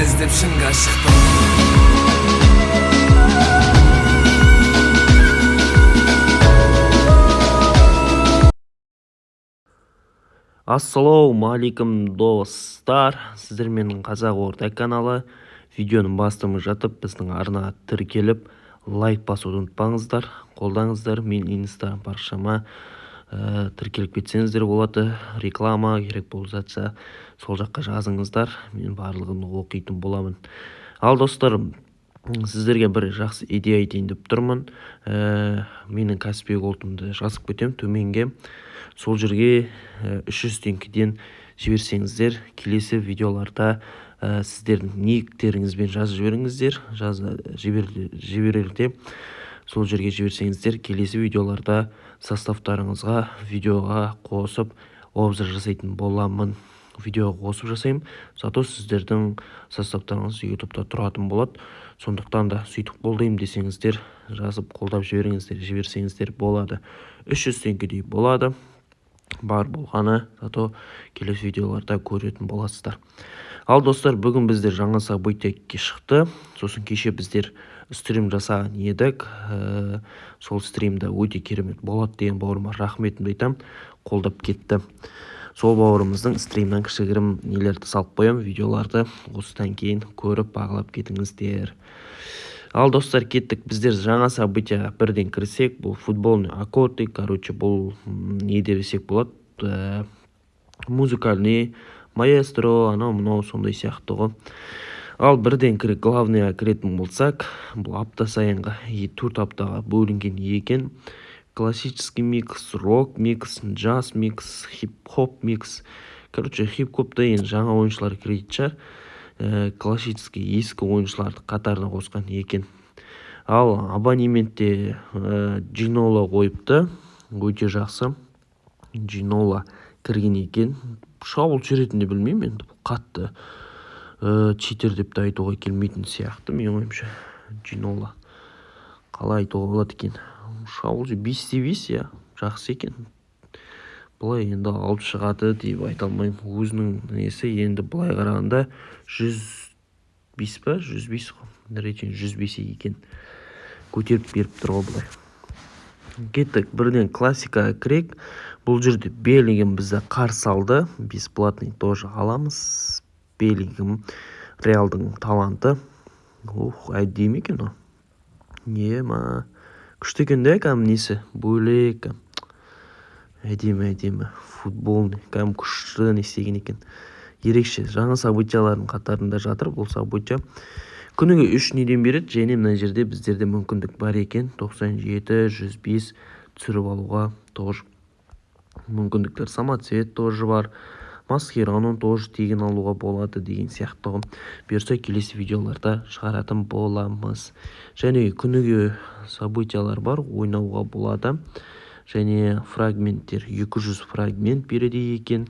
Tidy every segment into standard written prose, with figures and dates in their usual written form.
Іздеп шыңға шықтым. Ассалаумағалейкум, достар! Сіздер менің Қазақ Орда каналы. Видеоның бастамай жатып, біздің арнаға тіркеліп, лайк басуды ұмытпаңыздар, қолдаңыздар. Мен Инстаграм парақшама тіркеліп кетсеңіздер болады. Реклама керек болып жатса, сол жаққа жазыңыздар, мен барлығын оқитын боламын. Ал, достар, сіздерге бір жақсы идея айтайын деп тұрмын. Менің Каспи Голдымды жазып кетемін төменге. Сол жерге 300 теңгеден жіберсеңіздер, келесі видеоларда сіздердің никтеріңізбен жазып жіберіңіздер, жіберерде сол жерге жіберсеңіздер, келесі видеоларда составтарыңызға видеоға қосып обзор жасайтын боламын. Видеоға қосып жасаймын, зато сіздердің составтарыңыз Ютубта тұратын болады. Сондықтан да сөйтіп қолдаймын десеңіздер, жазып қолдап жіберіңіздер, жіберсеңіздер болады. 300 теңгедей болады бар болғаны, зато келесі видеоларда көретін боласыздар. Ал, достар, бүгін біздер жаңа событие шықты. Сосын кеше біздер стрим жасаған едік. Сол стримда өте керемет болады деген бауырыма рахметімді айтамын, қолдап кетті. Сол бауырымыздың стримнан кішігірім нелерді салып қоямын, видеоларды, осыдан кейін көріп, бағалап кетіңіздер. Ал, достар, кеттік. Біздер жаңа событияға бірден кірсек, бұл футбольный аккорды. Короче, бұл не десек болады, музыкальный маэстро, анау мынау сондай сияқты ғой. Ал бірден кіріп, главныйға кіретін болсақ, бұл апта сайынғы 4 аптаға бөлінген екен: классический микс, рок микс, джаз микс, хип хоп микс. Короче, хип хопта енді жаңа ойыншылар кіретін шығар, классический ескі ойыншыларды қатарына қосқан екен. Ал абонементте Джинола қойыпты, өте жақсы. Джинола кірген екен. Шабуылшы ретінде білмеймін енді, бұл қатты читер деп те айтуға келмейтін сияқты менің ойымша. Джинола қалай айтуға болады екен? Шабуылшы 5 те 5, иә, жақсы екен. Былай енді алып шығады деп айта алмаймын. Өзінің несі енді былай қарағанда 105 па, 105 қой, рейтинг 105 екен, көтеріп беріп тұр ғой былай. Кеттік, бірден классикаға кірейік. Бұл жерде Беллингем бізді қарсы алды. Бесплатный тоже аламыз. Беллингем, Реалдың таланты. Ух, әдемі екен ол, ема, күшті екен да. Кәдімгі несі бөлек, әдемі, әдемі, футбольный, кәдімгі күшті не істеген екен, ерекше. Жаңа событиялардың қатарында жатыр бұл событие. Күніге үш неден береді. Және мына жерде біздерде мүмкіндік бар екен 97, 105 түсіріп алуға тоже мүмкіндіктер. Самоцвет тоже бар, Маскерано тоже тегін алуға болады деген сияқты ғой. Бұйырса, келесі видеоларда шығаратын боламыз. Және күніге событиялар бар, ойнауға болады. Және фрагменттер, 200 фрагмент береді екен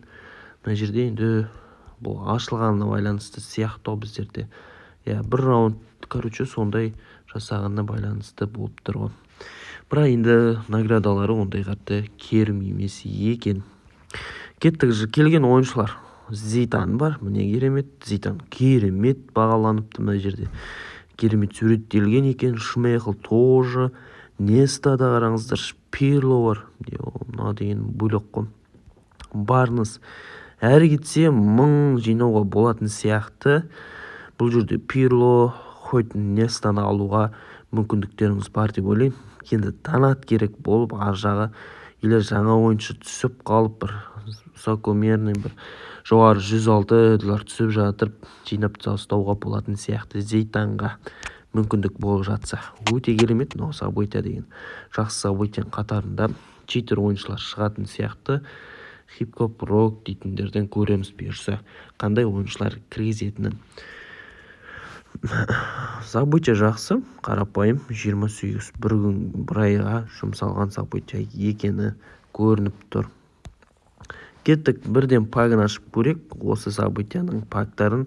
мына жерде. Енді бұл ашылғанына байланысты сияқты ғой біздерде, иә, бір раунд, короче, сондай жасағанына байланысты болып тұр ғой. Бірақ енді наградалары ондай қатты керім емес екен. Кеттік. Келген ойыншылар: Зитан бар, міне, керемет. Зитан керемет бағаланыпты, мына жерде керемет суреттелген екен. Шмейхл тоже, Неста да, қараңыздар, Пирло бар, мына деген бөлек қой. Барнс. Әрі кетсе, 1000 жинауға болатын сияқты. Бұл жерде Пирло, хоть Нестаны алуға мүмкіндіктеріңіз бар деп ойлаймын. Енді донат керек болып, ар жағы или жаңа ойыншы түсіп қалып, бір высокомерный, бір жоғары 106-лар түсіп жатып, жинап тастауға болатын сияқты. Зейтанға мүмкіндік болып жатса, өте керемет. Мынау событие деген жақсы событияның қатарында. Читер ойыншылар шығатын сияқты, хип хоп, рок дейтіндерден көреміз, бұйырса, қандай ойыншылар кіргізетінін. Событие жақсы, қарапайым, 28 бір күн, бір айға жұмсалған событие екені көрініп тұр. Кеттік, бірден пагын ашып көрейік. Осы событияның пактарын,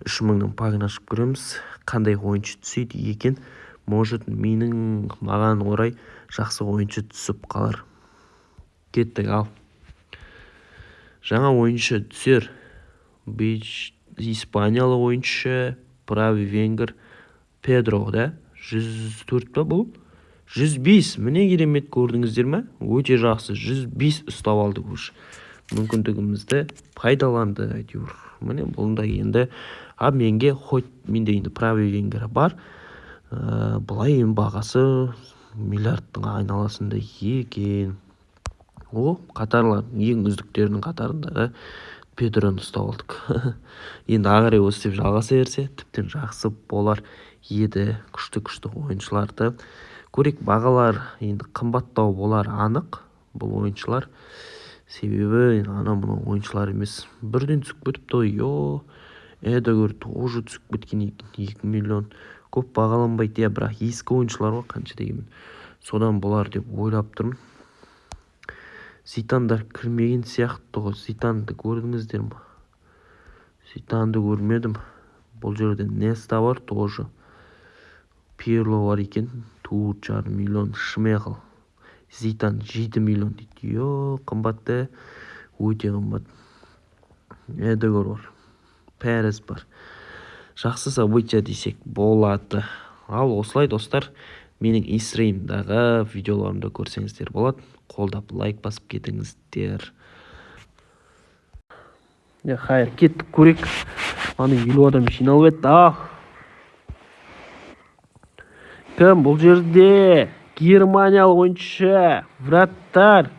3000-ның пагын ашып көреміз, қандай ойыншы түседі екен. Может, менің маған орай жақсы ойыншы түсіп қалар. Кеттік. Ал, жаңа ойыншы түсер. Бич, испаниялық ойыншы. Правый венгер Педро да, 104 па бұл? 105, міне керемет, көрдіңіздер ме? Өте жақсы, 105 ұстап алдық уже. Мүмкіндігімізді пайдаланды әйтеуір. Міне бұнда енді обменге хоть менде енді правый венгер бар. Былай енді бағасы миллиардтың айналасында екен. О, қатарлардың ең үздіктерінің қатарындағы Педроны ұстап алдық. Енді ары қарай осы деп жалғаса берсе, тіптен жақсы болар еді. Күшті-күшті ойыншыларды көрейік. Бағалар енді қымбаттау болар анық бұл ойыншылар. Себебі енді ана мынау ойыншылар емес. Бірден түсіп кетіпті ғой. Йо, Эдегор тоже түсіп кеткен екен, 2 миллион. Көп бағаланбайды, иә, бірақ ескі ойыншылар ғой, қанша дегенмен. Содан болар деп ойлап тұрмын. Зитандар кірмеген сияқты ғой. Зитанды көрдіңіздер ма? Зитанды көрмедім. Бұл жерде Неста бар тоже. Пирло бар екен, 4,5 миллион. Шмехл. Зитан 7 миллион дейді. Йо, қымбат та, өте қымбат. Эдегор бар, Перес бар. Жақсы события десек болады. Ал осылай, достар, менің инстаграмдағы видеоларымды көрсеңіздер болады. Қолдап лайк басып кетіңіздер. Хайыр, кеттік, көрейік. Ана 50 адам жиналып еді. Ал кім бұл жерде? Германиялық ойыншы, вратарь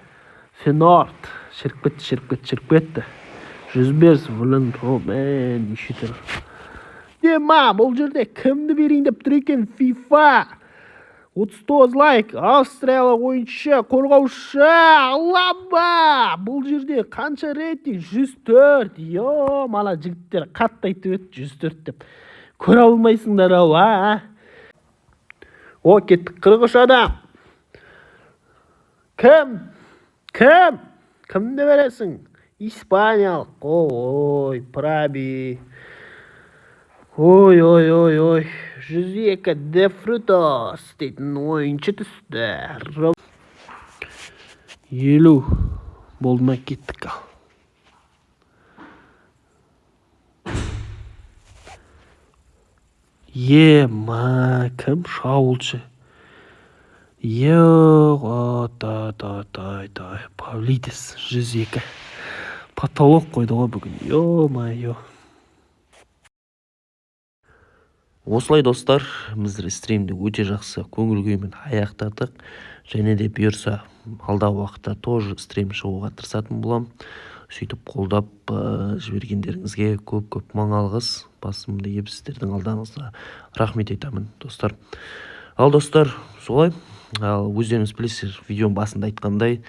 Фенорд. Шіріп кетті, шіріп кетті, шіріп кетті. 105, блин, мен неше түрлі. Ема, бұл жерде кімді берейін деп тұр екен FIFA? 39 лайк, австриялық ойыншы, қорғаушы Алаба. Бұл жерде қанша рейтинг? 104. Йо, мана жігіттер қатты айтып еді 104 деп. Көре алмайсыңдар ау, а? О, кеттік, 43 адам. Кім? Кім? Кімді бересің? Испаниялық. Ой, Праби. Ой, ой, ой, ой. 102 Де Фрутос дейтін ойыншы түсті. 50 болды ма, кеттік ал. Ема, кім шабуылшы? Йо, та та та та Павлидис 102. Потолок қойды ғой бүгін. Ё-моё. Осылай, достар, біз стримді өте жақсы көңіл күймен аяқтадық. Және де бұйырса алдағы уақытта тоже стрим шығуға тырысатын боламын. Сөйтіп қолдап жібергендеріңізге көп-көп мың алғыс. Басымды иіп сіздердің алдарыңызда рахмет айтамын, достар. Ал, достар, солай. Ал өздеріңіз білесіздер, видеоның басында айтқандай,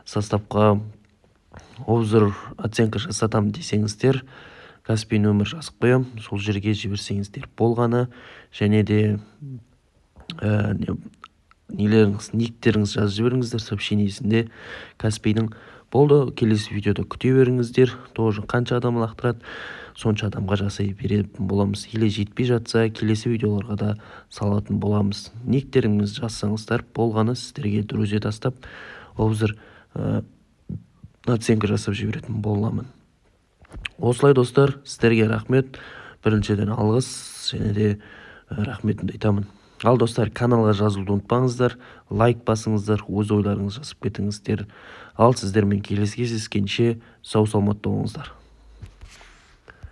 составқа обзор оценка жасатамын десеңіздер, Каспий нөмір жазып қоямын, сол жерге жіберсеңіздер болғаны. Және де нелеріңіз, никтеріңіз жазып жіберіңіздер сообщениесінде Каспийдің. Болды, келесі видеода күте беріңіздер. Тоже қанша адам лақтырады, сонша адамға жасай беретін боламыз. Или жетпей жатса, келесі видеоларға да салатын боламыз. Никтеріңізді жазсаңыздар болғаны, сіздерге друзья тастап обзор оценка жасап жіберетін боламын. Осылай, достар, сіздерге рахмет. Біріншіден алғыс, және де рахметімді айтамын. Ал, достар, каналға жазылуды ұмытпаңыздар, лайк басыңыздар, өз ойларыңызды жазып кетіңіздер. Ал сіздермен келесі кездескенше сау саламатта болыңыздар.